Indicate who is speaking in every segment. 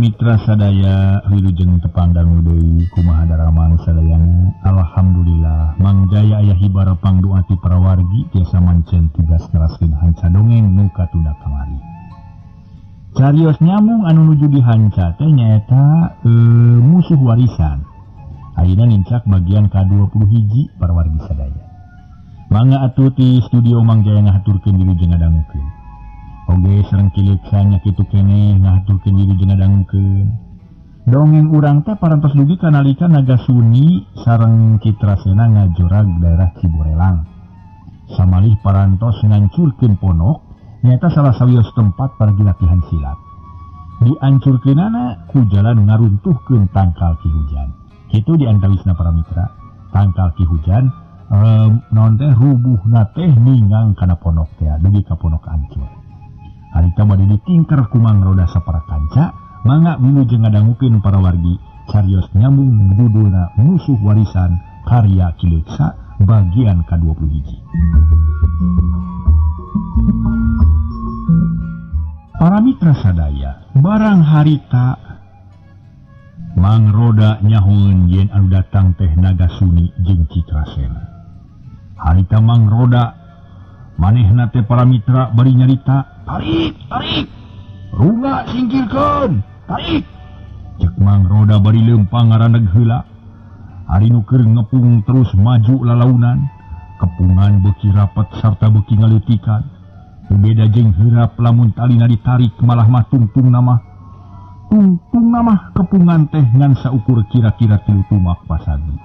Speaker 1: Mitra sadaya wilujeng tepang dangu deui kumaha daramang sadayana. Alhamdulillah Mang Jaya aya hibar pangdoa ti para wargi tiasa mancen tugas neraskeun hanca dongeng nu katunda kamari. Carios nyamung anu nuju dihanca teh nyaeta musuh warisan. Ayeuna nincak bagian ka-21 para wargi sadaya. Mangga atuh ti studio Mang Jaya ngahaturkeun wilujeng ngadangukeun. Oge sareng kileuksa nya kitu keneh ngahaturkeun wilujeng ngadangukeun. Dongeng urang teh parantos dugi kanalika Nagasuni sareng Citrasena ngajorag daerah Ciborelang. Samalih parantos ngancurkeun ponok nyaeta salah sawios tempat paragi latihan silat. Diancurkeunana ku jalan ngaruntuhkeun tangkal ki hujan. Kitu diantawisna para mitra, tangkal ki hujan naon teh rubuhna teh ningang kana ponok teh dugi ka ponok ancur. Harita bade ditingker ku Mang Roda sapara kanca, mangga wilujeng ngadangukeun para wargi carios nyambung judulna Musuh Warisan karya Kileuksa bagian ka-21. Para mitra sadaya, barang harita Mang Roda nyahoeun yen anu datang teh Nagasuni jeung Citrasena. Harita Mang Roda manehna teh para mitra bari nyarita, tarik, tarik, runga singkirkeun, tarik. Cek Mang Roda bari leumpang ngaraneg heula. Ari nu keur ngepung terus maju lalaunan, kepungan beuki rapat sarta beuki ngaleutikan. Beda jeung heurap lamun talina ditarik malah mah tungtung nama. Tungtung nama kepungan teh ngan saukur kira-kira 3 tumak pasagi.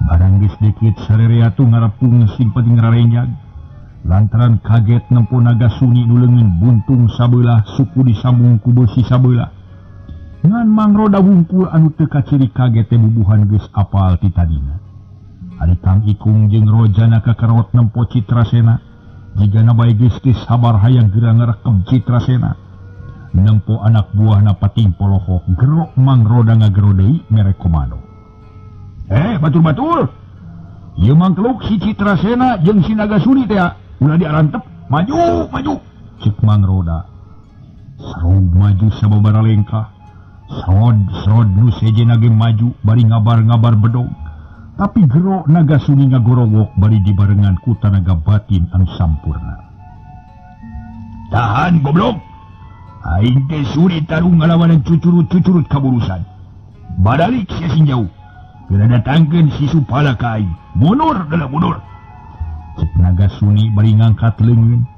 Speaker 1: Barang geus deukeut sarerea tu ngarepung sing penting rarenjag. Lantaran kaget nempo Nagasuni nu leungeun buntung sabelah suku disambung ku beusi sabelah. Ngan Mang Roda wungkul anu teu kaciri kaget teh bubuhan geus apal ti tadina. Ari Kang Ikung jeung Rojana kakarot nempo Citrasena. Jigana bae geus teu sabar hayang geura ngarekem Citrasena. Nempo anak buahna pating polohok gerok Mang Roda ngagero deui mere komando. Batur-batur. Ieu mangkluk si Citrasena jeung si Nagasuni teh ulah diarantep, maju, maju. Cek Mang Roda. Sarog maju sababaraha lengkah. Srod-srod nu sejenna ge maju bari ngabar-ngabar bedog. Tapi gero Nagasuni ngagorowok bari dibarengan ku tanaga batin anu sampurna. Tahan goblok. Aing teh suri tarung ngalawanan cucurut-cucurut kaburusan. Badalik sia sing jauh. Geura datangkeun si Supala ka aing. Mundur dalam mundur. Cek Nagasuni bari ngangkat leungeun,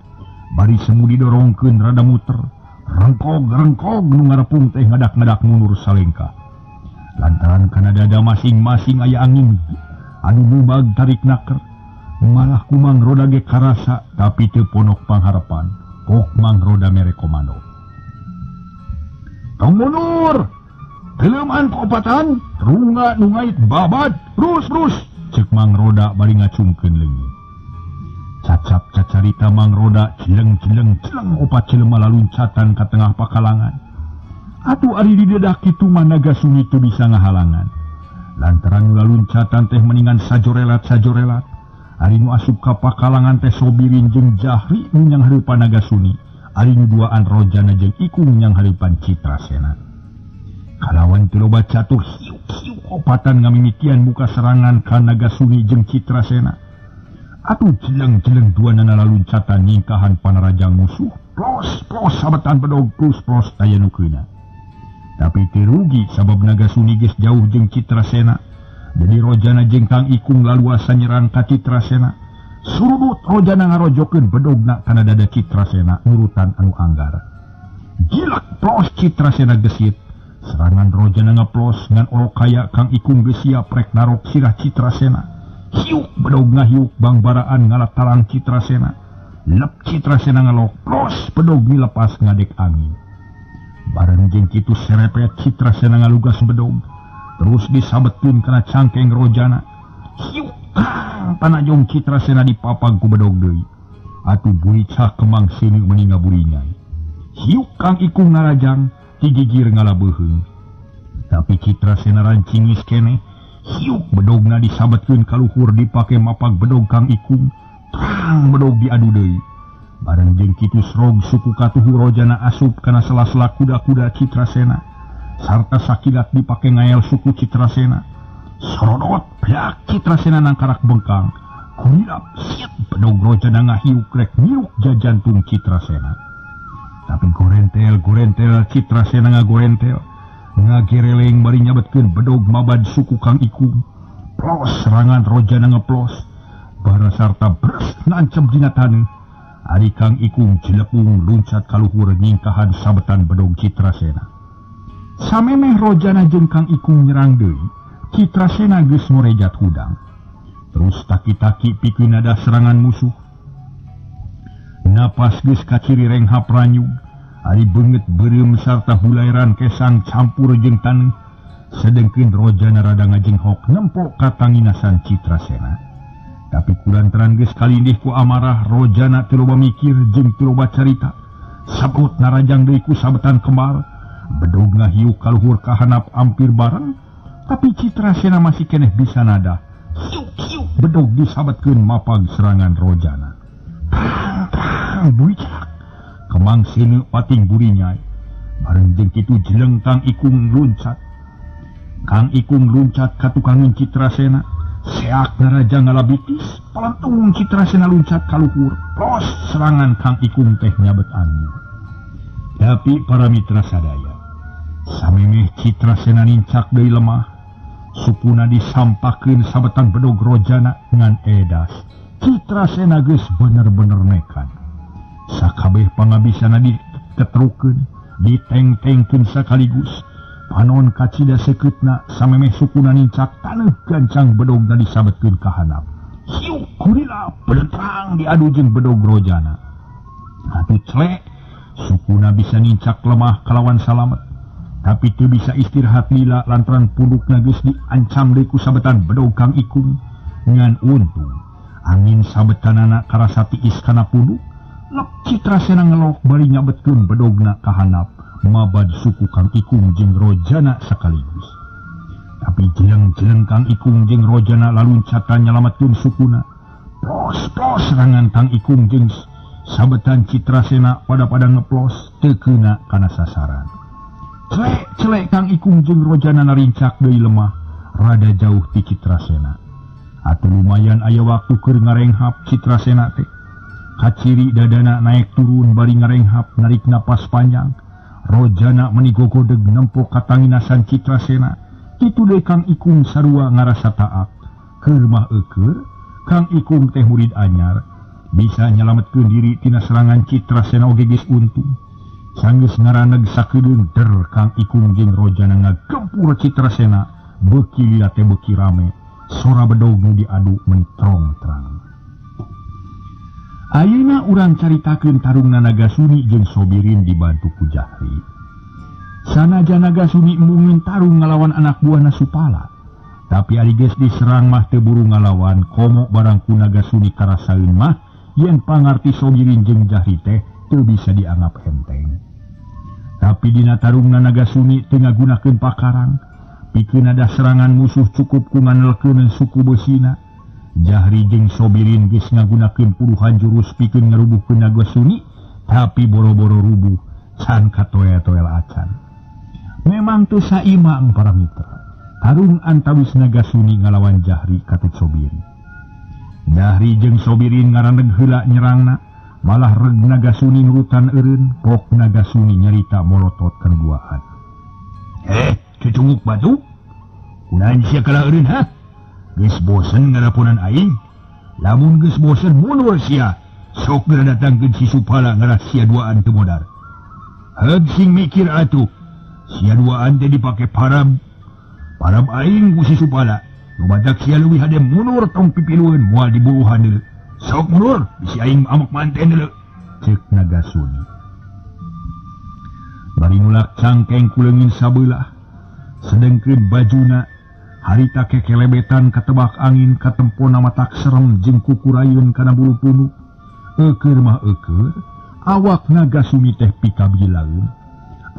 Speaker 1: bari semu didorongkeun rada muter. Rengkog-rengkog nu ngarepung teh ngadak-ngadak mundur salengkah. Lantaran kana dada masing-masing aya angin anu mubag tarik naker. Malah ku Mang Roda ge karasa tapi teu ponok pangharepan. Pok Mang Roda mere komando. Tong mundur. Teleuman kopatan, runga nu ngait babad, rus-rus. Cek Mang Roda bari ngacungkeun leungeun. Cacap cacarita Mang Roda cileng-cileng cileng opat jelema laluncatan ka tengah pakalangan. Atuh ari didedah kitu mah Nagasuni teu bisa ngahalangan. Lantaran nu laluncatan teh meningan sajorelat-sajorelat. Ari nu asup ka pakalangan teh Sobirin jeung Jahri nu nyang hareupan Nagasuni. Ari nu duaan Rojana jeung Ikung nyang hareupan Citrasena. Kalawan teu loba catur hiuk-hiuk opatan ngamimitian buka serangan ka Nagasuni jeung Citrasena. Atuh jeleng-jeleng duanana laluncatan nyingkahan panarajang musuh. Plos-plos sabetan bedog plus-plos aya nu keuna. Tapi teu rugi sabab Nagasuni geus jauh jeung Citrasena. Jadi Rojana jeung Kang Ikung laluasa nyerang ka Citrasena. Surudut Rojana ngarojokeun bedogna kana dada Citrasena nurutan anu anggar. Gilak plos Citrasena gesit. Serangan Rojana ngeplos ngan orok kaya Kang Ikung geus siap rek narok sirah Citrasena. Hiuk bedog ngahiuk bangbaraan ngalatalang Citrasena. Lep Citrasena ngalok plos bedog milepas ngadek angin. Bareng jeung kitu serepet Citrasena ngalugas bedog. Terus disabetkeun kana cangkeng Rojana. Hiuk kang panajong Citrasena dipapag ku bedog deui. Atuh buricah kemang seuneu meuni ngaburinyai. Hiuk Kang Ikung ngarajang tigigir ngalabeuheung. Tapi Citrasena rancingis keneh. Hiuk bedogna disabetkeun ka luhur dipake mapag bedog Kang Ikung. Trang bedog diadu deui. Bareng jeung kitu srog suku katuhu Rojana asup kana sela-sela kuda-kuda Citrasena sarta sakilat dipake ngael suku Citrasena. Sorodot plak Citrasena nangkarak bengkang. Kurilap siap bedog Rojana ngahiuk rek nyiuk jajantung Citrasena. Tapi gorentel Citrasena ngagorentel ngagereleng bari nyabetkeun bedog mabad suku Kang Ikung. Plos serangan Rojana ngeplos bara sarta bres nancep dina taneuh. Ari Kang Ikung cilepung luncat kaluhur nyingkahan sabetan bedog Citrasena. Samemeh Rojana jeung Kang Ikung nyerang deui, Citrasena geus ngorejat hudang. Terus taki-taki pikeun ada serangan musuh. Napas geus kaciri renghap ranyug, ari beungeut beureum sarta hulairan kesang campur jeung taneuh. Sedengkeun Rojana rada ngajenghok nempok ka tanginasan Citrasena. Tapi kulantaran geus kalindih ku amarah Rojana teu loba mikir jeung teu loba carita. Sabut narajang deui ku sabetan kembar, bedog ngahiuk kaluhur ka handap ampir bareng, tapi Citrasena masih keneh bisa nada. Hiuk hiuk bedog disabetkeun mapag serangan Rojana. Prang prang buicak kemang seuneu pating burinyai. Bareng jeung kitu jeleng Kang Ikung luncat. Kang Ikung luncat ka tukangeun Citrasena. Seak narajang ngalabitis, palentung Citrasena luncat kaluhur. Plos serangan Kang Ikung teh nyabet angin. Tapi para mitra sadaya, samemeh Citrasena nincak deui lemah, sukuna disampakeun sabetan bedog Rojana ngan edas. Citrasena geus bener-bener nekat. Sakabeh pangabisana diketrukeun, diteng-tengkeun sakaligus. Panon kacida sekeutna samemeh sukuna nincak taneuh gancang bedogna disabetkeun ka handap. Hiuk kurila belentrang diadu jeung bedog Rojana. Atuh clek sukuna bisa nincak lemah kalawan salamet. Tapi teu bisa istirahat lila lantaran pundukna geus diancam deui ku sabetan bedog Kang Ikung. Ngan untung angin sabetanana karasa tiis kana punduk. Lep Citrasena ngelok bari nyabetkeun bedogna ka handap. Mabad suku Kang Ikung jeung Rojana sekaligus. Tapi jeleng-jeleng Kang Ikung jeung Rojana laluncatan nyalametkeun sukuna. Plos-plos serangan Kang Ikung jeung sabetan Citrasena pada-pada ngeplos teu keuna kana sasaran. Celek-celek Kang Ikung jeung Rojana narincak deui lemah rada jauh ti Citrasena. Atuh lumayan aya waktu keur ngarenghap Citrasena teh. Kaciri dadana naik turun bari ngarenghap narik napas panjang. Rojana meni gogodeg nempok katanginasan Citrasena. Kitu deui Kang Ikung sarua ngarasa taak. Keur mah eukeur, Kang Ikung teh murid anyar, bisa nyalametkeun diri tina serangan Citrasena oge geus untung. Sanggeus ngaraneg sakedeung der Kang Ikung jeung Rojana ngagempur Citrasena, beuki lila teh beuki rame. Sora bedog nu diadu meni trong-trang. Ayeuna urang caritakeun tarungna Nagasuni jeung Sobirin dibantu ku Jahri. Sanajan Nagasuni embungeun tarung ngalawan anak buahna Supala, tapi ari geus diserang mah teu buru ngalawan, komo barang ku Nagasuni karasaeun mah yen pangarti Sobirin jeung Jahri teh teu bisa dianggap enteng. Tapi dina tarungna Nagasuni teu ngagunakeun pakarang, pikeun ada serangan musuh cukup ku nganelkeun suku besina. Jahri jeung Sobirin geus ngagunakeun puluhan jurus pikeun ngarubuhkeun Nagasuni, tapi boro-boro rubuh can katoel-toel acan. Memang teu saimang para mitra. Tarung antawis Nagasuni ngalawan Jahri katut Sobirin. Jahri jeung Sobirin ngaraneg heula nyerangna, malah reg Nagasuni nurutan eureun, pok Nagasuni nyarita molotot kana duaan. Cucunguk batu? Kunaon sia kalah eureun ha? Geus bosen ngaraponan aing. Lamun geus bosen mundur sia. Sok geura datangkeun si Supala ngarah sia duaan teu modar. Heug sing mikir atuh. Sia duaan teh dipake parab. Parab aing ku si Supala. Nu badak sia leuwih hade mundur tong pipilueun moal diburuhan deuleu. Sok mundur bisi aing amuk manten deuleu. Ceuk Nagasuni. Bari nulak cangkeng ku leungin sabeulah. Sedengkeun bajuna harita kekelebetan katebak angin katempona matak serem jeung kukurayun kana bulu punuk. Eukeur mah eukeur, awak Nagasuni teh pikabilaeun.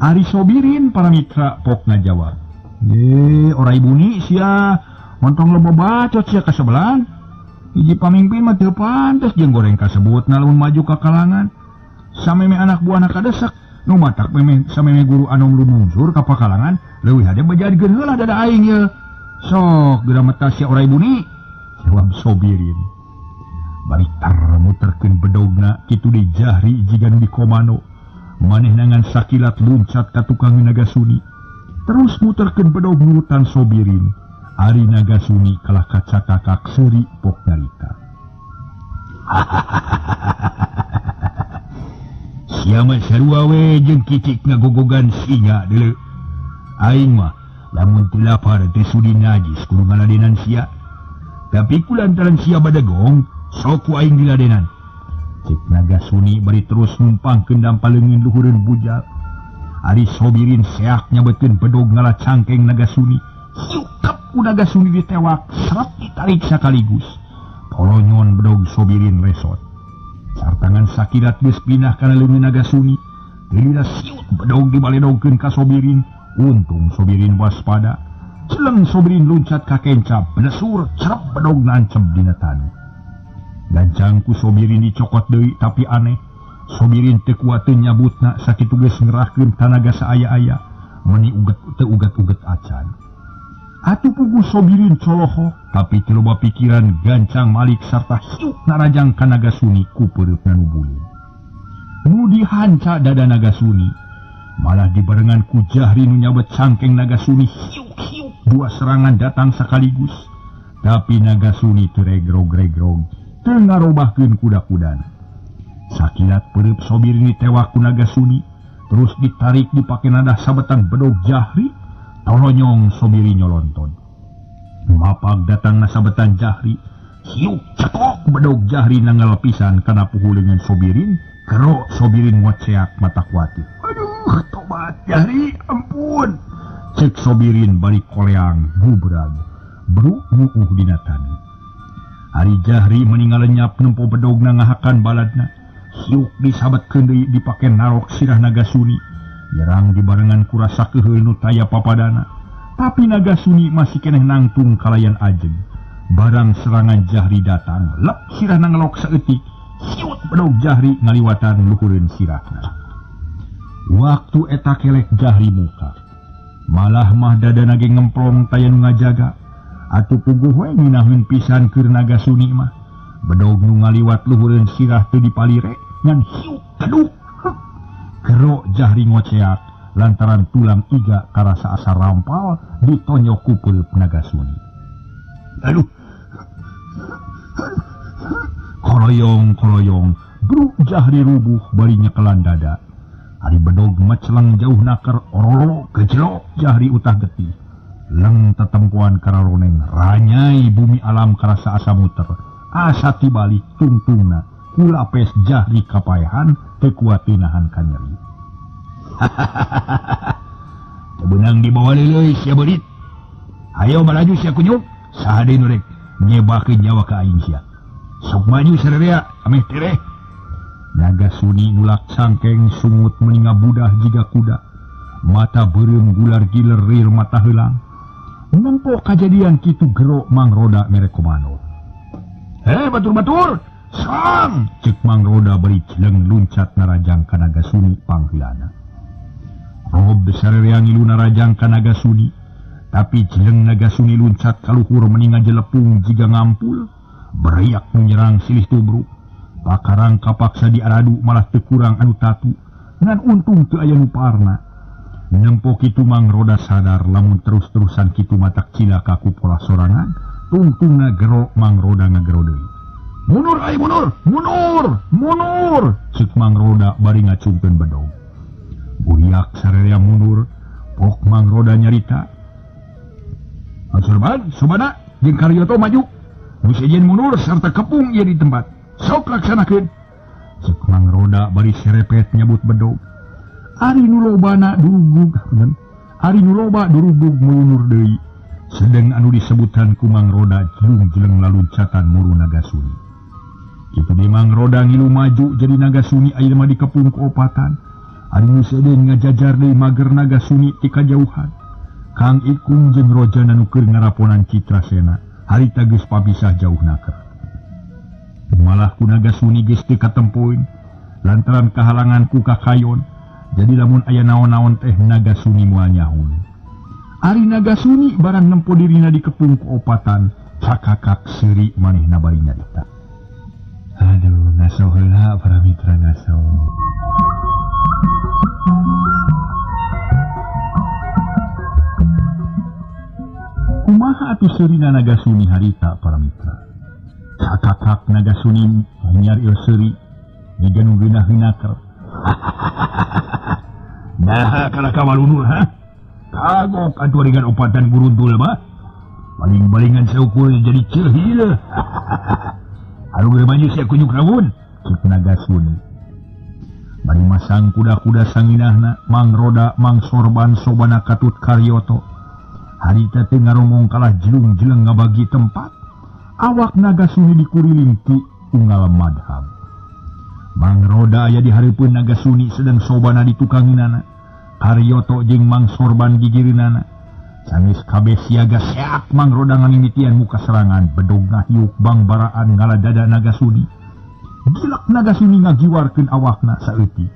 Speaker 1: Ari Sobirin para mitra pok ngajawab. Ora ibuni sia, montong loba bacot sia kasebelan. Hiji pamimpin mah teu pantes jeung goreng kasebutna lamun maju ka kalangan. Sameme anak buahna kadesak nu matak meme sameme guru anom lumungsur ka pakalangan leuwih hade bejadkeun heula dada aing ye. Sok geura metas sia orai buni. Jawab Sobirin. Bari tar muterkeun bedogna kitu di Jahri jiga nu dikomando. Manehna ngan sakilat luncat ka tukang Nagasuni. Terus muterkeun bedog nurutan Sobirin. Ari Nagasuni kalah kacakakak seuri pok nyarita. Sia mah sarua we jeung kicik ngagogogan singa deuleu. Aing mah lamun teu lapar teh sudi najis kudu ngaladenan sia. Tapi ku lantaran sia badegong, sok ku aing diladenan. Cek Nagasuni bari terus numpangkeun dampaleungeun luhureun bujal. Ari Sobirin seak nyabeutkeun bedog ngala cangkeng Nagasuni. Siukep ku Nagasuni ditewak, seret ditarik sakaligus. Polonyon bedog Sobirin resot. Sartangan sakilat geus pindah kana leungeun Nagasuni. Teu siut bedog dibaledogkeun ka Sobirin. Untung Sobirin waspada. Celeng Sobirin luncat ka kencap, benesur cerep bedog nancep dina tanu. Gancang ku Sobirin dicokot deui tapi aneh. Sobirin teu kuateun nyabutna sakitu geus ngerahkeun tanaga saaya-aya, meuni uget teu uget-uget acan. Atuh puguh Sobirin coloho, tapi teu loba pikiran gancang malik sarta hiuk narajang ka Nagasuni ku peureupna nu bulin. Nu dihanca dada Nagasuni, malah dibarengan ku Jahri nu nyabet cangkeng Nagasuni hiuk-hiuk dua serangan datang sekaligus. Tapi Nagasuni teu regrog-regrog, teu ngarobahkeun kuda-kudana. Sakilat peureub Sobirin ditewak ku Nagasuni, terus ditarik dipake nadah sabetan bedog Jahri. Tolonyong Sobirin nyolonton. Mapag datang nasabetan Jahri, hiuk cetok bedog Jahri nanggal pisan kana puhuleungeun Sobirin, kerok Sobirin ngoceak mata kuatir. Aduh, tobat Jahri, ampun. Cek Sobirin bari koleang gubrag, bru nguuh dina taneuh. Ari Jahri meninggal lenyap nempo bedogna ngahakan baladna. Hiuk disabetkeun deui dipake narok sirah Nagasuni. Nyerang dibarengan kurasa keuheul nu taya papadana. Tapi Nagasuni masih keneh nangtung kalayan ajeg. Barang serangan Jahri datang, lep sirahna ngelok saeutik. Siut bedog Jahri ngaliwatan luhureun sirahna. Waktu eta kelek Jahri muka. Malah mah dadana ge ngemplong taya nu ngajaga. Atuh puguh we ngeunaheun pisan keur Nagasuni mah. Bedog nu ngaliwat luhureun sirah teu dipalire ngan hiuk keduk. Kerok Jahri ngoceak lantaran tulang iga karasa asa rampal ditonyok ku peureub Nagasuni. Aduh. Koroyong-koroyong, bruk Jahri rubuh bari nyekelan dada. Ari bedog meceleng jauh naker orolo gejlok Jahri utah getih. Leng tetempuan kararoneng ranyai bumi alam karasa asa muter. Asa tibalik tungtungna kulapes Jahri kapaehan teu kuat nahan kanyeri. Teu beunang dibawa leuleui sia beurit. Hayo malaju sia kunyuk, saha deui nu rek nyebakeun nyawa ka aing sia. Sok maju sararea ameh tereh. Nagasuni nulak cangkeng sungut meninga budah jiga kuda. Mata beureum gular giler rir mata heulang. Nempo kajadian kitu gero Mang Roda mere komando. Hei batur-batur, serang! Cek Mang Roda bari celeng luncat narajang ka Nagasuni pangheulana. Rob sararea ngilu narajang ka Nagasuni, tapi celeng Nagasuni luncat kaluhur meninga jelepung jiga ngampul, beriak menyerang silih tubruk. Pakarang kapaksa diaradu malah teu kurang anu tatu, ngan untung teu aya nu parna. Nempo kitu Mang Roda sadar lamun terus-terusan kitu matak cilaka ku pola sorangan, tungtungna gero Mang Roda ngagero deui. Mundur ai mundur, mundur, mundur, cek Mang Roda bari ngacungkeun bedog. Buriak sararea mundur, pok Mang Roda nyarita. Sorban, Sobana jeung Karyoto maju. Nu sejen mundur sarta kepung ieu di tempat. Sok laksanakeun. Cek Mang Roda bari serepet nyabut bedog. Ari nu lobana durugug, ari nu loba durugug mulunur deui. Sedeng anu disebutan ku Mang Roda jelung-jeleng laluncatan muru Nagasuni. Kitu di Mang Roda ngilu maju jadi Nagasuni ayeuna mah dikepung ku opatan. Ari nu sedeun ngajajar deui mager Nagasuni ti kajauhan. Kang Ikung jeung Rojana nu keur ngaraponan Citrasena harita geus papisah jauh naker. Malah ku Nagasuni geus teu katempoeun. Lantaran kahalangan ku kakayon, jadi lamun aya naon-naon teh Nagasuni moal nyahun. Ari Nagasuni barang nempo dirina dikepung ku opatan, cakakak seuri manehna bari nyarita. Aduh, ngaso heula para mitra ngaso. Kumaha atuh seurina Nagasuni harita para mitra? Cakakak Nagasuni nyarios seuri jiga nu geunah-geunaker. Nah, kana kamalunur ha? Kagok atuh dengan opatan guruntul mah. Baling-balingan saukur jadi ceuhil. Haru geus maju sia kunyuk rawun, cek Nagasuni. Bari masang kuda-kuda sanginahna, Mang Roda, Mang Sorban, Sobana katut Karyoto. Harita teh ngaromong kalah jelung-jeleng ngabagi tempat. Awak Nagasuni dikuriling ti unggal madhab. Mang Roda aya di hareupeun Nagasuni sedang Sobana di tukangeunana. Karyoto jeung Mang Sorban gigireunana. Sanggeus kabeh siaga seak Mang Roda ngamimitian muka serangan bedog ngahiuk bangbaraan ngaladada Nagasuni. Gilak Nagasuni ngagiwarkeun awakna saeutik.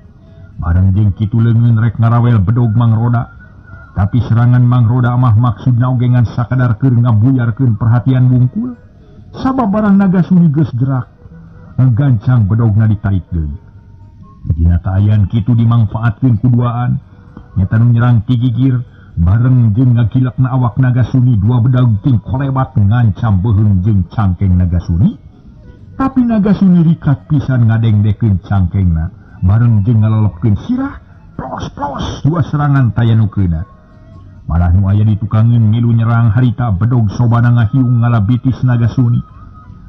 Speaker 1: Bareng jeung kitu leungeun rek ngarawel bedog Mang Roda. Tapi serangan Mang Roda mah maksudna oge ngan sakadar keur ngabuyarkeun perhatian bungkul. Sabab barang Nagasuni geus gerak, gancang bedogna ditarik deui. Dina kaayaan kitu dimangfaatkeun ku duaan, nyata nu nyerang ti gigir bareng jeung ngagilakna awak Nagasuni dua bedog ting kolebat ngancam beuheung jeung cangkeng Nagasuni. Tapi Nagasuni rikat pisan ngadengdekeun cangkengna bareng jeung ngalolepkeun sirah, plos-plos dua serangan taya nu keuna. Malah nu aya di tukangeun milu nyerang harita bedog Sobana ngahiung ngalabitis Nagasuni.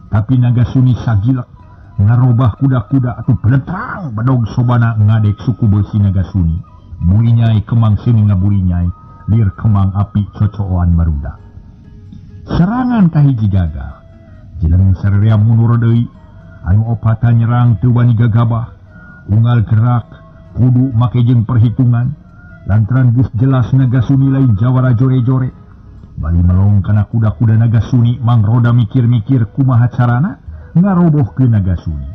Speaker 1: Tapi Nagasuni sagilak ngarobah kuda-kuda atuh beletrang bedog Sobana ngadek suku beusi Nagasuni. Burinyai kemang sini ngaburinyai, lir kemang api cocoan barudak. Serangan kahiji gagal. Jeleng sarerea mundur deui, anu opatan nyerang teu wani gagabah. Unggal gerak kudu make jeung perhitungan. Lantaran geus jelas Nagasuni lain jawara jore-jore. Bari melong kana kuda-kuda Nagasuni, Mang Roda mikir-mikir kumaha carana ngarobohkeun Nagasuni.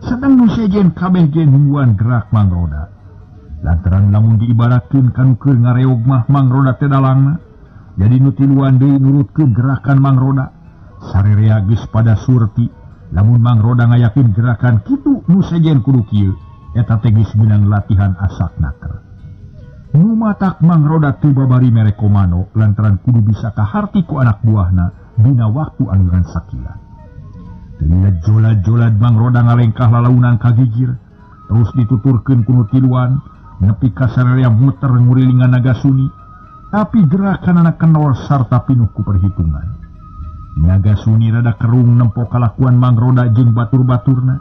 Speaker 1: Sedang nu sejen kabeh ge nungguan gerak Mang Roda. Lantaran lamun diibaratkeun kanu keur ngareog mah Mang Roda teh dalangna. Jadi nu tiluan deui nurutkeun gerakan Mang Roda. Sarerea geus pada surti, lamun Mang Roda ngayakeun gerakan kitu nu sejen kudu kieu. Eta teh geus meunang latihan asak naker. Nu matak Mang Roda teu babari mere komando lantaran kudu bisa kaharti ku anak buahna dina waktu anu ngan sakila. Teu jolad-jolad Mang Roda ngalengkah lalaunan ka gigir, terus dituturkeun ku nu tiluan nepi ka sarerea muter ngurilingan Nagasuni. Tapi gerakanana kenor sarta pinuh ku perhitungan. Nagasuni rada kerung nempo kalakuan Mang Roda jeung batur-baturna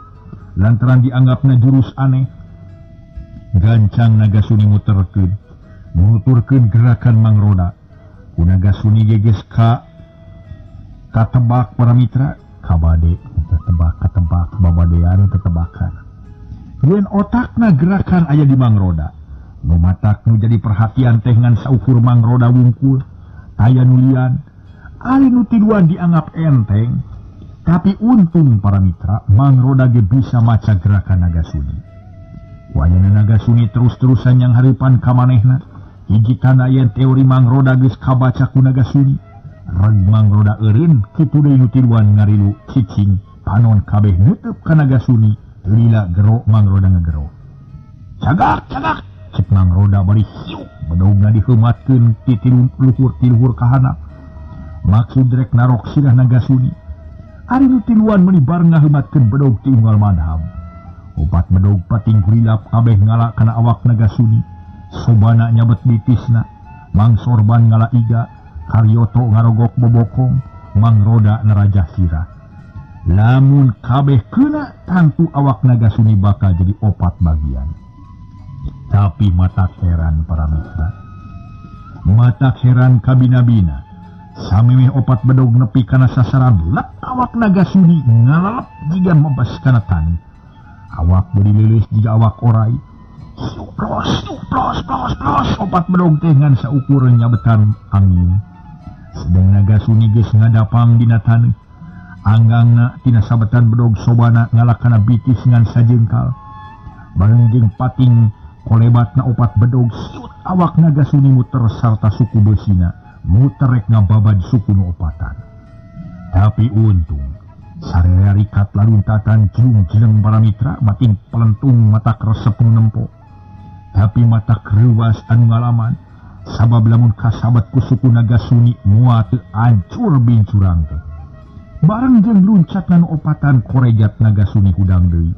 Speaker 1: lantaran dianggapna jurus aneh. Gancang Nagasuni muterkeun, nuturkeun gerakan Mang Roda. Ku Nagasuni geges ka katebak para mitra, kabade tetebak katebak babadean tetebakan. Yen otakna gerakan aya di Mang Roda. Nu matak nu jadi perhatian teh ngan saukur Mang Roda wungkul, taya nulian. Ari nu tiluan dianggap enteng. Tapi untung para mitra, Mang Roda ge bisa maca gerakan Nagasuni. Wayana Nagasuni terus-terusan yang hareupan ka manehna. Hiji tanda yen teori Mang Roda geus kabaca ku Nagasuni. Reg Mang Roda eureun kitu deui nu tiluan ngarilu cicing panon kabeh neuteub ka Nagasuni. Lila gero Mang Roda ngegero. Cagak cagak cek Mang Roda bari hiuk bedogna diheumatkeun ti luhur ti luhur ka handap. Maksud rek narok sirah Nagasuni. Ari nu tiluan meuni bar ngaheumatkeun bedog ti unggal madhab. Opat bedog pating hurilap kabeh ngala kana awak Nagasuni. Sobana nyabet bitisna, Mang Sorban ngala iga, Karyoto ngarogok bobokong, Mang Roda nerajah sirah. Lamun kabeh kena tangtu awak Nagasuni bakal jadi opat bagian. Tapi mata heran para mitra, mata heran kabina-bina. Samemeh opat bedog nepi kana sasaran, lep awak Nagasuni ngalalep jiga mebas kana taneuh. Awak jadi leuleus jiga awak orai. Plos plos plos plos opat bedog teh ngan saukur nyabetan angin. Sedang Nagasuni geus ngadapang dina taneuh. Anggangna tina sabetan bedog Sobana ngalakana bitis ngan sajengkal. Bareng jeung pating kolebatna opat bedog siut awak Nagasuni muter sarta suku besina muter rek ngababad suku nu opatan. Tapi untung sarerea rikat laluntatan jelung-jeleng para mitra mating pelentung mata resep nu nempo. Tapi mata reuwas anu ngalaman sabab lamun kasabat ku suku Nagasuni moal teu ancur bincurang teh. Bareng jeung luncat nu opatan korejat Nagasuni hudang deui.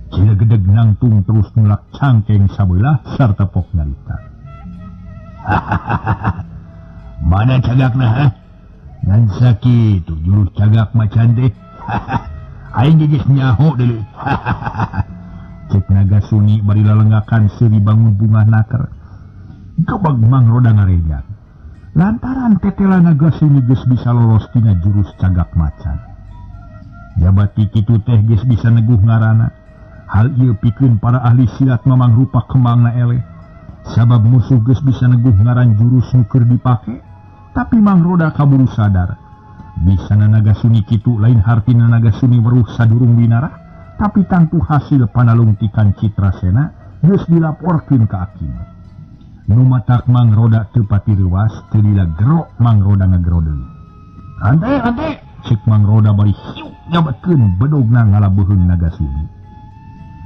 Speaker 1: Cilegedeg nangtung terus nulak cangkeng sabelah sarta pok nyarita. Mana cagakna ha? Ngan sakitu jurus cagak macan teh. Aing geus nyaho deui. Cek Nagasuni bari lalengakan seuri bangun bunga naker. Gebeg Mang Roda ngarejat. Lantaran tetela Nagasuni geus bisa lolos tina jurus cagak macan. Jabati kitu teh geus bisa neguh ngaranna. Hal ieu pikeun para ahli silat mamang rupa kembangna eleh. Sabab musuh geus bisa neguh ngaran jurus nu keur dipake, tapi Mang Roda kaburu sadar. Bisa Nagasuni kitu lain hartina Nagasuni weruh sadurung winarah, tapi tangtu hasil panalungtikan Citrasena geus dilaporkeun ka akina. Nu matak Mang Roda teu pati reuwas, teu lila gero Mang Roda ngagero deui. Rante, rante, cek Mang Roda bari hiuk nyabatkeun bedogna ngalabeheung Nagasuni.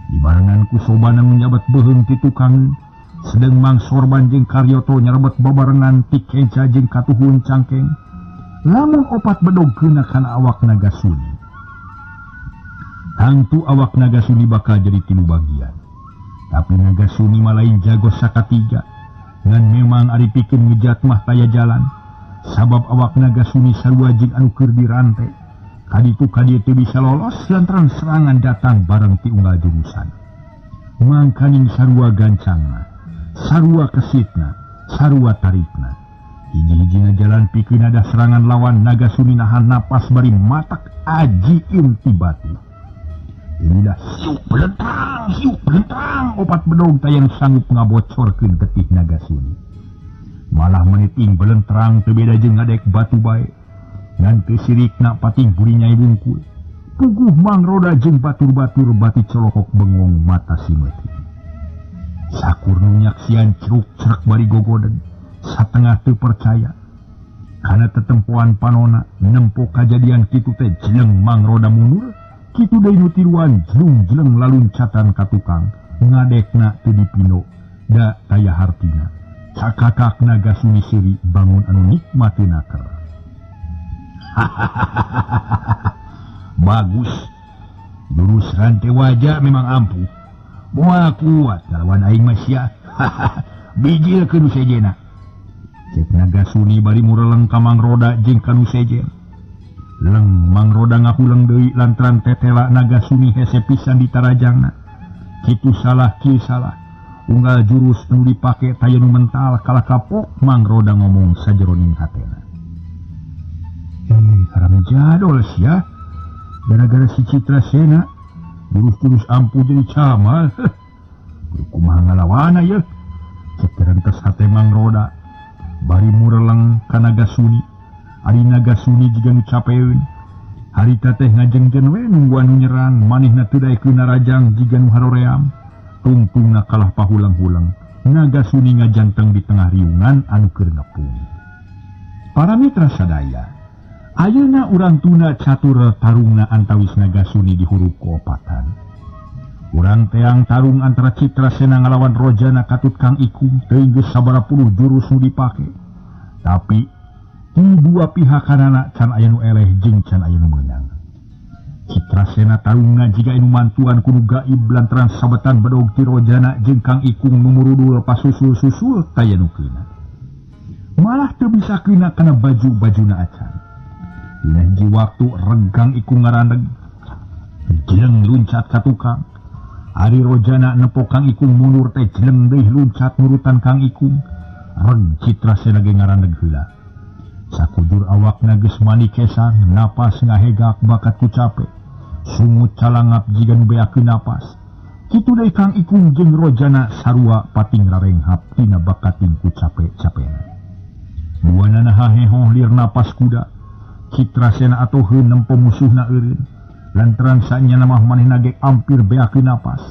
Speaker 1: Dibarengan ku sobana nyabat beuheung ti tukang, sedeng Mang Sorban jeung Karyoto nyarebet babarengan ti kenca jeung katuhun cangkeng. Lamun opat bedog keuna kana awak Nagasuni, tangtu awak Nagasuni bakal jadi tilu bagian. Tapi Nagasuni mah lain jago sakatiga, ngan memang ari pikeun ngejat mah taya jalan. Sabab awak Nagasuni sarua jeung anu keur dirante. Kaditu kadieu teu bisa lolos lantaran serangan datang bareng ti unggal jurusan. Mangkaning sarua gancangna, sarua kesitna, sarua tarikna. Hiji-hijina jalan pikeun ada serangan lawan Nagasuni nahan napas bari matak aji inti batu. Inilah siuk belentang opat bedog tayang sanggup ngabocorkeun getih Nagasuni. Malah meniting belentrang teu beda jeung ngadek batu bae. Ngan teu sirikna pating buri nyai bungkul. Puguh Mang Roda jeung batur-batur bati colohok bengong mata simeuti. Sakur nu nyaksian ceruk-cerek bari gogodeg, satengah teu percaya. Kana tetempoan panona nempo kajadian kitu teh jeleng Mang Roda mundur, kitu deui nu tiluan jelung-jeleng laluncatan ka tukang, ngadekna teu dipino da taya hartina. Cakakak Nagasuni seuri bangun anu nikmati naker. Bagus. Jurus rantai wajah memang ampuh. Moal kuat lawan aing mah sia. Bijil ke nu sejena. Cek Nagasuni bari mureleng ka Mang Roda jeung ka nu sejen. Leng Mang Roda ngahuleng deui lantaran tetela Nagasuni hese pisan ditarajangna. Kitu salah kieu salah. Unggal jurus nu dipake taya nu mental kalah kapok Mang Roda ngomong sajeroning hatena. Haram jadol sia. Gara-gara si Citrasena jurus-jurus ampuh jadi camal. Kumaha ngalawana ye. Cek rentas hate Mang Roda bari mureleng ka Nagasuni. Ari Nagasuni jiga nu capeun. Harita teh ngajengjen we nungguan nu nyerang, manehna teu daekeun narajang jiga nu haroream. Tungtungna kalah pahulang-hulang. Nagasuni ngajanteng di tengah riungan anu keur ngepung. Para mitra sadaya, ayeuna urang tuna catur tarungna antawis Nagasuni di hurup ku opatan. Urang teang tarung antara Citrasena ngalawan Rojana katut Kang Ikung teuing geus sabaraha puluh jurus nu dipake. Tapi ti dua pihak kanana can aya nu eleh jeung can aya nu meunang. Citrasena tarungna jiga anu mantuan kudu gaib lantaran sabetan bedog ti Rojana jeung Kang Ikung nu murudul pasusul-susul taya nu keuna. Malah teu bisa keuna kana baju-bajuna acan. Dina hiji waktu regang Ikung ngarandeg, jeleng luncat ka tukang. Ari Rojana nepo Kang Ikung mundur teh jeleng deui luncat nurutan Kang Ikung. Reg Citrasena ge ngarandeg heula. Sakujur awakna geus manikesang, napas ngahegak bakat ku cape. Sungut calangap jiga nu beakeun napas. Kitu deui Kang Ikung jeung Rojana sarua pating rarenghap tina bakating ku cape-capena. Duanana hahehoh lir napas kuda. Citrasena atoheun nempo musuhna eureun. Lantaran sanyana mah manehna ge ampir beakeun napas.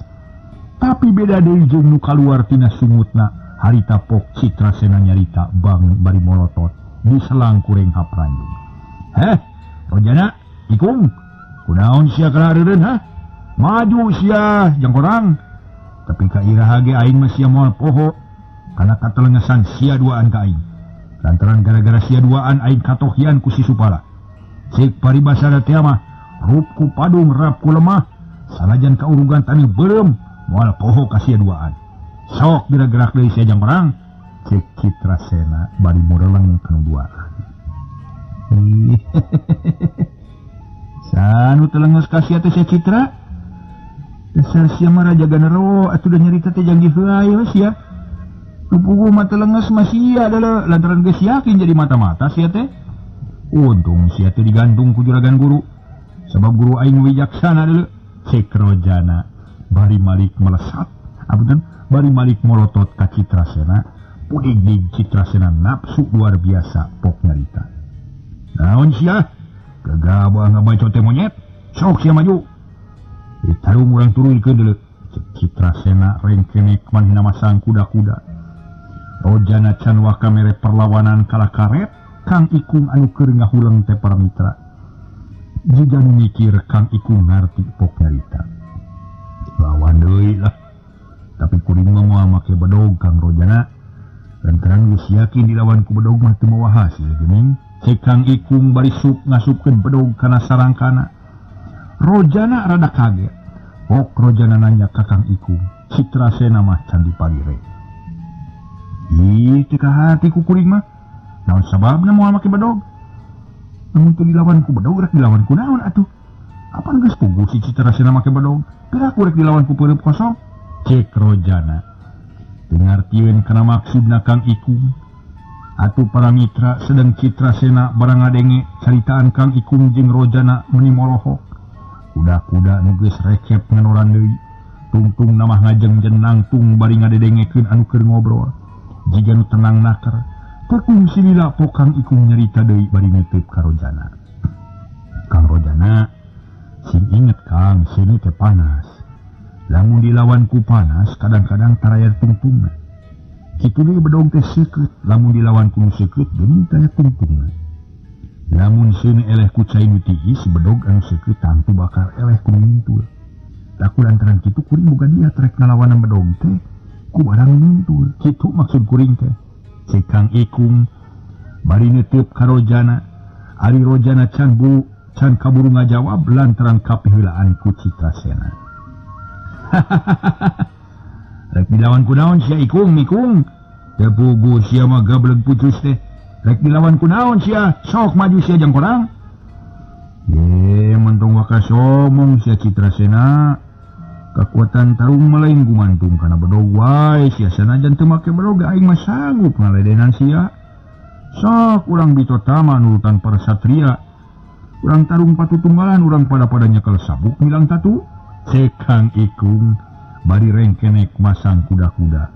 Speaker 1: Tapi beda deui jeung nu kaluar tina sungutna harita pok Citrasena nyarita bang bari molotot di selang kureng hapranjung. Heh, Rojana, Ikung, kunaon sia kalareureun ha? Maju sia jang korang. Tapi ka iraha ge aing mah sia moal poho kana katelengesan sia duaan ka aing. Lantaran gara-gara sia duaan aing katohian ku si Supala. Cek paribasa teh mah rup ku padung rap ku lemah, sanajan kaurugan taneuh beureum moal poho ka sia duaan. Sok gerak-gerak deui sia jang korang. Cek Citrasena bari mureleng kanu duaan. Sanu telenges ka sia teh sia Citra. Dasar sia mah raja ganerowo atuh da nyarita teh janji heula we sia. Puguh mah telenges mah sia adalah lantaran geus yakin jadi mata-mata sia teh. Untung sia teh digantung ku juragan guru. Sebab guru aing wijaksana deuleu. Cek Rojana bari malik melesat. Apunten, bari malik molotot ka Citrasena. Pudig Citrasena nafsu luar biasa pok nyarita. Naon sia? Gagabah ngabaco teh monyet. Sok sia maju. Ditarung urang turunkeun deuleu. Cek Citrasena rengkenek manehna masang kuda-kuda. Rojana can waka mere perlawanan kalah karet Kang Ikung anu keur ngahuleng teh para mitra. Jiga nu mikir Kang Ikung ngarti pok nyarita. Lawan deui lah. Tapi kuring mah moal make bedog Kang Rojana. Lantaran geus yakin dilawan ku bedog mah teu mawa hasil geuning. Cek Kang Ikung bari sup ngasupkeun bedog kana sarangkana. Rojana rada kaget. Pok Rojana nanya ka Kang Ikung, Citrasena mah can dipalire. Ih, teu kahati ku kuring mah. Naon sababna moal make bedog? Lamun teu dilawan ku bedog rek dilawan ku naon atuh? Apan geus puguh si Citrasena make bedog? Geura rek dilawan ku peureub kosong? Cek Rojana. Teu ngartieun kana maksudna Kang Ikung. Atuh para mitra sedang Citrasena barang ngadenge caritaan Kang Ikung jeung Rojana meuni molohok. Kuda-kuda nu geus recep nganoran deui. Tungtung namah ngajeng nangtung bari ngadedengekeun anu keur ngobrol. Jiga nu tenang naker. Tekung silila pok Kang Ikung nyarita deui bari nitip ka Rojana. Kang Rojana, sing inget Kang, seuneu teh panas. Lamun dilawan ku panas, kadang-kadang taraya tungtungna. Kitu deui bedog teh seukeut, lamun dilawan ku nu seukeut geuning taya tungtungna. Lamun seuneu eleh ku cai nu tiis, bedog anu seukeut tangtu bakal eleh ku mintul. Laku lantaran kitu kuring boga niat rek ngalawanan bedog teh ku barang mintul. Kitu maksud kuring teh. Cek Kang Ikung bari neuteub ka Rojana. Ari Rojana can buru can kaburu ngajawab lantaran kapiheulaan ku Citrasena. Rek dilawan ku naon sia Ikung mikung? Teu puguh sia mah gableg pucus teh. Rek dilawan ku naon sia? Sok maju sia jang korang. Ye, mentong waka somong sia Citrasena. Kakuatan tarung mah lain gumantung kana bedog wae sia sanajan teu make bedog aing mah sanggup ngaledenan sia. Sok urang bitotama nurutan para satria. Urang tarung patutunggalan urang pada-pada nyekel sabuk milang tatu. Cek Kang Ikung bari rengkenek masang kuda-kuda.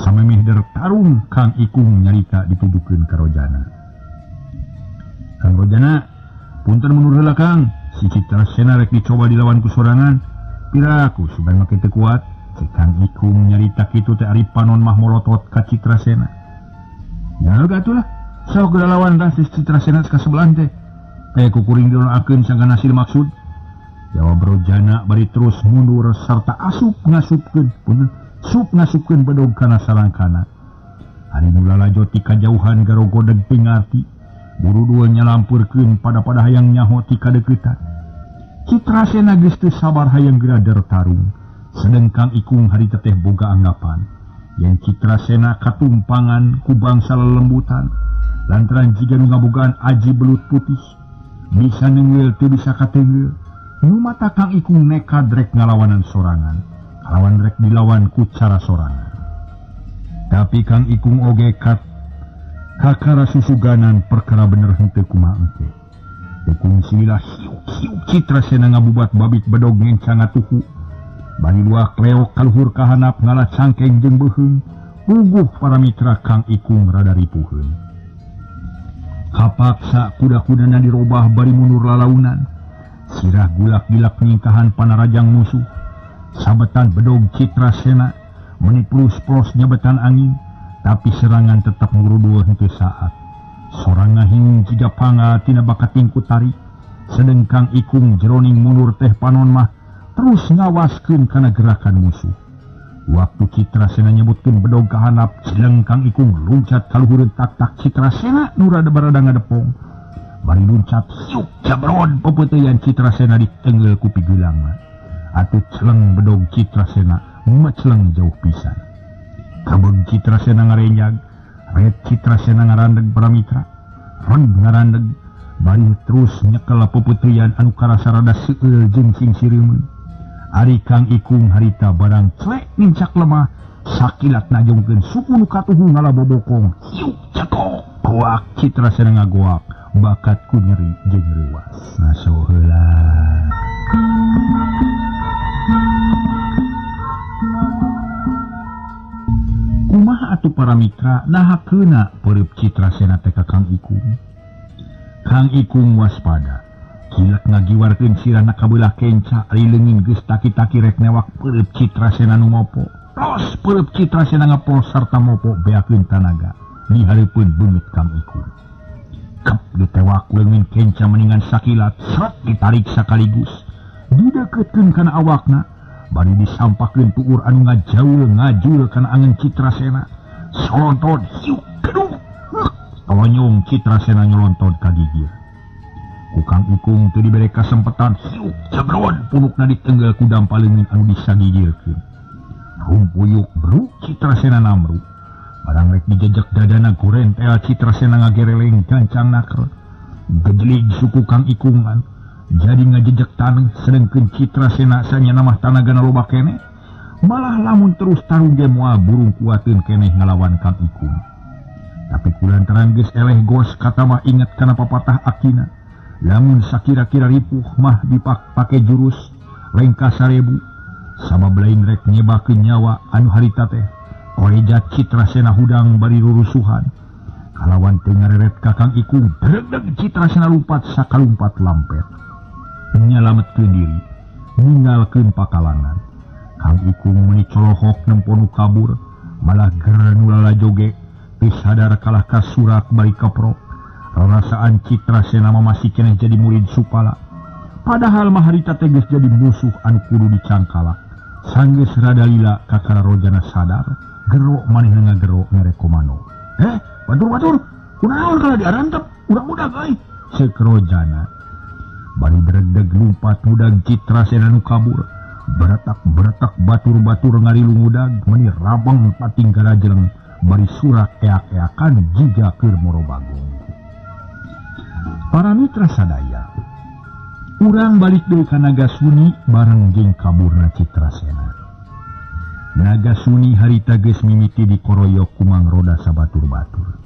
Speaker 1: Samemeh der tarung Kang Ikung nyarita ditujukeun ka Rojana. Kang Rojana, punten mundur heula Kang, si Citrasena rek dicoba dilawan ku sorangan. Piraku sugan make teu kuat. Cek Kang Ikung nyarita kitu teh ari panon mah molotot ka Citrasena. Ya atuh lah, sok geura lawan tah si Citrasena ka sebelah teh. Teh ku kuring dilonakeun sangkan hasil maksud. Jawab Rojana bari terus mundur sarta asup ngasupkeun punten sup ngasupkeun bedog kana sarangkana. Ari nu lalajo ti kajauhan garogodeg teu ngarti. Buru dua nyalampurkeun pada-pada hayang nyaho ti kadeuketan. Citrasena geus teu sabar hayang geura tarung. Sedeng Kang Ikung harita teh boga anggapan yen Citrasena katumpangan ku bangsa lelembutan lantaran jiga nu ngabogaan aji belut putih bisa nenggel teu bisa katenggel. Nu mata Kang Ikung nekad rek ngalawanan sorangan, kalawan rek dilawan ku cara sorangan. Tapi Kang Ikung oge kat kakara susuganan perkara bener henteu kumaha engke. Tekung sililah hiuk-hiuk Citrasena ngabubat babit bedog ngencang ngatuhu. Bari luak leok kaluhur kahanap ngalah cangkeng jeung beuheung. Puguh para mitra Kang Ikung rada ripuheun. Kapaksa kuda-kudana dirobah bari mundur lalaunan. Sirah gulak-gilak ningkahan panarajang musuh. Sabetan bedog Citrasena meni plus-plus nyabetan angin, tapi serangan tetap ngurudul henteu saat. Sorang ngahing jiga panga tina bakating ku tarik, sedeng Kang Ikung jeroning mundur teh panon mah terus ngawaskeun kana gerakan musuh. Waktu Citrasena nyebutkeun bedog ka handap, cileng Kang Ikung luncat ka luhureun tak-tak Citrasena nu rada barada ngadepong. Bari luncat siuk jabron pepeuteyan Citrasena ditenggel ku pigulangna. Atuh celeng bedog Citrasena meceleng jauh pisan. Kabeg Citrasena ngarenjag, ret Citrasena ngarandeg paramitra, reg ngarandeg, bari terus nyekel peputrian anu karasa rada seueul jeung sing sireumeun. Ari Kang Ikung harita barang clek nincak lemah, sakilat najongkeun suku nu katuhu ngalabobokong. Siuk cekok, goak Citrasena ngagoak, bakat ku nyeri jeung reuas. Ngaso heula. Kumaha atuh para mitra naha keuna peureub Citrasena teh ka Kang Ikung. Kang Ikung waspada. Kilat ngagiwarkeun sirahna kabelah kenca ari leungin geus taki-taki rek newak peureub Citrasena nu mopo. Tos peureub Citrasena ngepol sarta mopo beakeun tanaga dihareupeun beungeut Kang Ikung. Kep ditewak leungin kenca meningan sakilat sret ditarik sakaligus. Dideuketkeun kana awakna. Bari disampakeun tuur anu ngajaul ngajul kana angen Citrasena. Solonton hiuk kedung. Tonyong Citrasena nyolonton ka gigir. Ku Kang Ikung teu dibere kasempetan hiuk jebron punukna ditenggel ku dampaleungin anu disagigirkeun. Rumpuyuk bruk Citrasena namru. Barang rek dijejek dadana gorentel Citrasena ngagereleng gancang naker. Gejelig suku Kang Ikungan. Jadi ngajejek taneuh sedengkeun Citrasena sanyana mah tanagana loba keneh. Malah lamun terus tarung ge moal burung kuateun keneh ngalawan Kang Ikung. Tapi kulantaran geus eleh gos kata mah inget kana papatah akina. Lamun sakira-kira ripuh mah dipake jurus lengkah 1000. Sabab lain rek nyebakeun nyawa anu harita teh. Koreja Citrasena hudang bari rurusuhan. Kalawan teu ngareret ka Kang Ikung, dregdeg Citrasena lumpat sakalumpat lampet. Nyalametkeun diri, ninggalkeun pakalangan. Kang Ikung meuni colohok nempo nu kabur, malah ger nu lalajoge, teu sadar kalah kasurak bari keprok. Rarasaan Citrasena mah masih keneh jadi murid Supala. Padahal mah harita teh geus jadi musuh anu kudu dicangkalak. Sanggeus rada lila kakara rojana sadar, gero manehna ngagero mere komando. Batur-batur, kunaon kalah diarantep, urang budak euy. Ceuk rojana. Bari dregdeg lumpat mudag Citrasena nu kabur. Beretak-beretak batur-batur ngarilu mudag meuni rabang pating garajleng bari surak eak-eakan jiga keur moro bagong. Para mitra sadaya, urang balik deui ka Nagasuni bareng jeung kaburna Citrasena. Nagasuni harita geus mimiti dikoroyok ku Mang Roda sabatur-batur.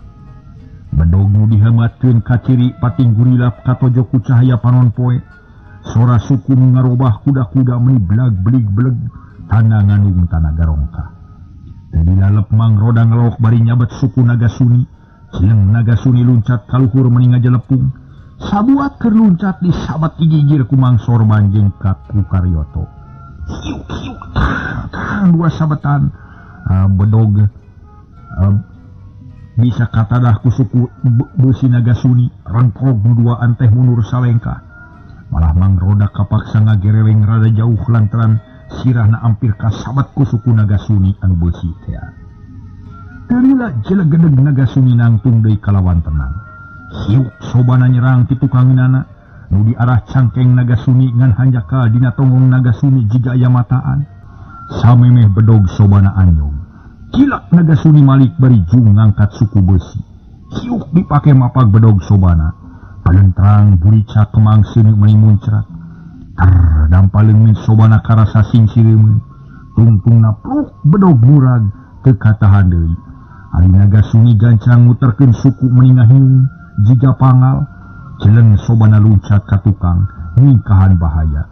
Speaker 1: Bedog nu dihematkeun ka ciri pating gurilap katojo ku cahaya panon poe. Sora suku nu ngarobah kuda-kuda meuni blag-blig-bleg tanda ngandung tanah garongkah. Teu dilalep Mang Roda ngelok bari nyabet suku Nagasuni. Cileng Nagasuni luncat ka luhur meuni ngajelepung. Sabuat keur luncat disabat digigir ku Mang Sorban jeung ka ku Karyoto. Hiuk hiuk tang dua sabetan bedog bisa katadah ku suku beusi Nagasuni rengkog nu duaan teh mundur salengkah. Malah Mang Roda kapaksa ngagereleng rada jauh lantaran sirahna ampir kasabat ku suku Nagasuni anu beusi teh. Teu lila jelegedeg Nagasuni nangtung deui kalawan tenang. Hiuk sobana nyerang ti tukangeunana nu diarah cangkeng Nagasuni ngan hanjakal dina tonggong Nagasuni jiga aya mataan. Samemeh bedog sobana anyong. Kilak Nagasuni malik bari jung ngangkat suku beusi. Hiuk dipake mapag bedog sobana. Palentrang burica kemang seuneu meuni muncrat. Ter dampaleungin sobana karasa sing sireumeun. Tungtungna pluk bedog murag teu katahan deui. Ari Nagasuni gancang muterkeun suku meuni ngahiung jiga pangal. Celeng sobana luncat ka tukang ningkahan bahaya.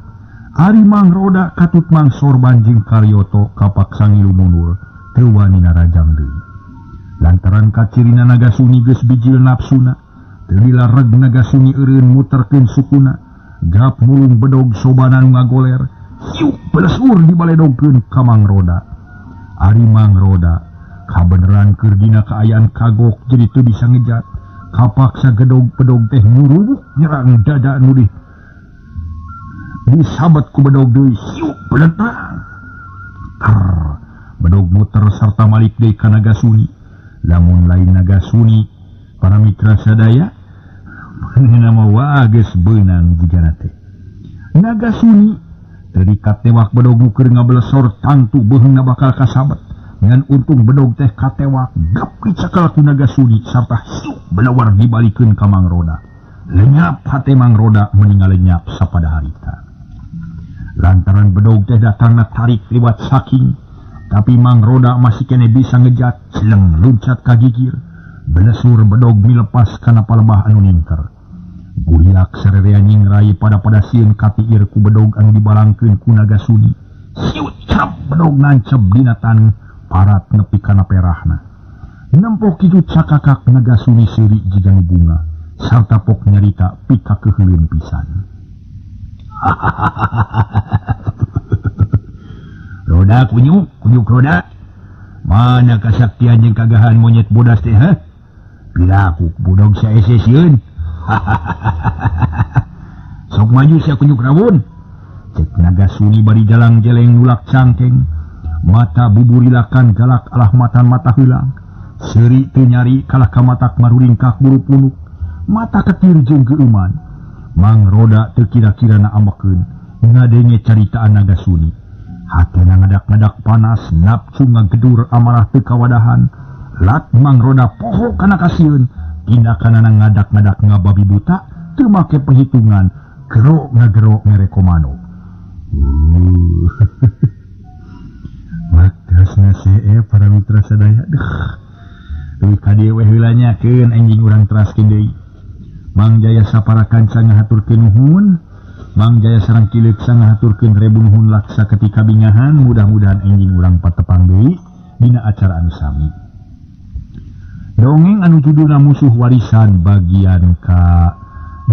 Speaker 1: Ari Mang Roda katut Mang Sorban jeung Karyoto kapaksa ngilu mundur teu wani narajang deui. Lantaran kacirina Nagasuni geus bijil nafsuna, teu lila reg Nagasuni eureun muterkeun sukuna, gap mulung bedog sobana nu ngagoler, Siuk belesur dibaledogkeun ka Mang Roda. Ari Mang Roda kabeneran keur dina kaayaan kagok jadi teu bisa ngejat. Kapaksa gedog bedog teh nyurubuk nyerang dada nu di disabat ku bedog deui. Siuk beletang. Ter bedog muter sarta malik deui ka Nagasuni. Lamun lain Nagasuni para mitra sadaya nama wa geus beunang jigana teh. Nagasuni terikat tewak bedog nu keur ngabelesor tangtu beuheungna bakal kasabat. Ngan untung bedog teh katewak gap dicakal ku Nagasuni sarta siuk belawar dibalikeun ka Mang Roda. Lenyap hate Mang Roda meninggal lenyap sapada harita. Lantaran bedog teh datangna tarik liwat saking, tapi Mang Roda masih kene bisa ngejat, celeng loncat ka gigir. Belesur bedog milepas kana palebah anu ningker. Guriak sarerea nyingrai pada-pada sieun katiir ku bedog anu dibalangkeun ku Nagasuni. Siut cap bedog nancep dina taneuh parat nepi kana perahna. Nempo kitu cakakak Nagasuni seuri jiga nu bunga sarta pok nyarita pikakeuheuleun pisan. Roda kunyuk, kunyuk roda. Mana kasaktian jeung kagahan monyet bodas teh, heh? Piraku budog saese sieun. Sok maju sia kunyuk rawon. Cek Nagasuni bari jalang jeleng nulak cangkeng. Mata buburilakan galak alah matan mata heulang. Seuri teu nyari kalah ka matak maruringkak buru punuk. Mata ketir jeung geueuman. Mang Roda teu kira-kira na ambekeun ngadenge caritaan Nagasuni. Hatena ngadak-ngadak panas, nafsu ngagedur amarah teu kawadahan. Lat Mang Roda poho kana kasieun, tindakanana ngadak-ngadak ngababi buta, teu make perhitungan, gero ngagero mere komando. Waktasna see para mitra sadaya. Deuh. Leuwih ka dieu we heula nyakeun anjing urang teraskeun deui. Mang Jaya sapara kanca ngahaturkeun nuhun. Mang Jaya sareng Kileuk ngahaturkeun rebu nuhun laksa ketika bingahan. Mudah-mudahan enjing urang patepang deui dina acara anu sami. Dongeng anu judulna Musuh Warisan bagian ka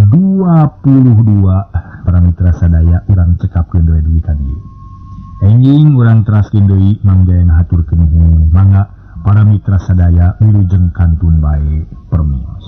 Speaker 1: 22 para mitra sadaya urang cekapkeun deui dugi ka dieu. Enjing urang teraskeun deui Mang Jaya ngahaturkeun nuhun. Mangga para mitra sadaya wilujeng kantun bae permios.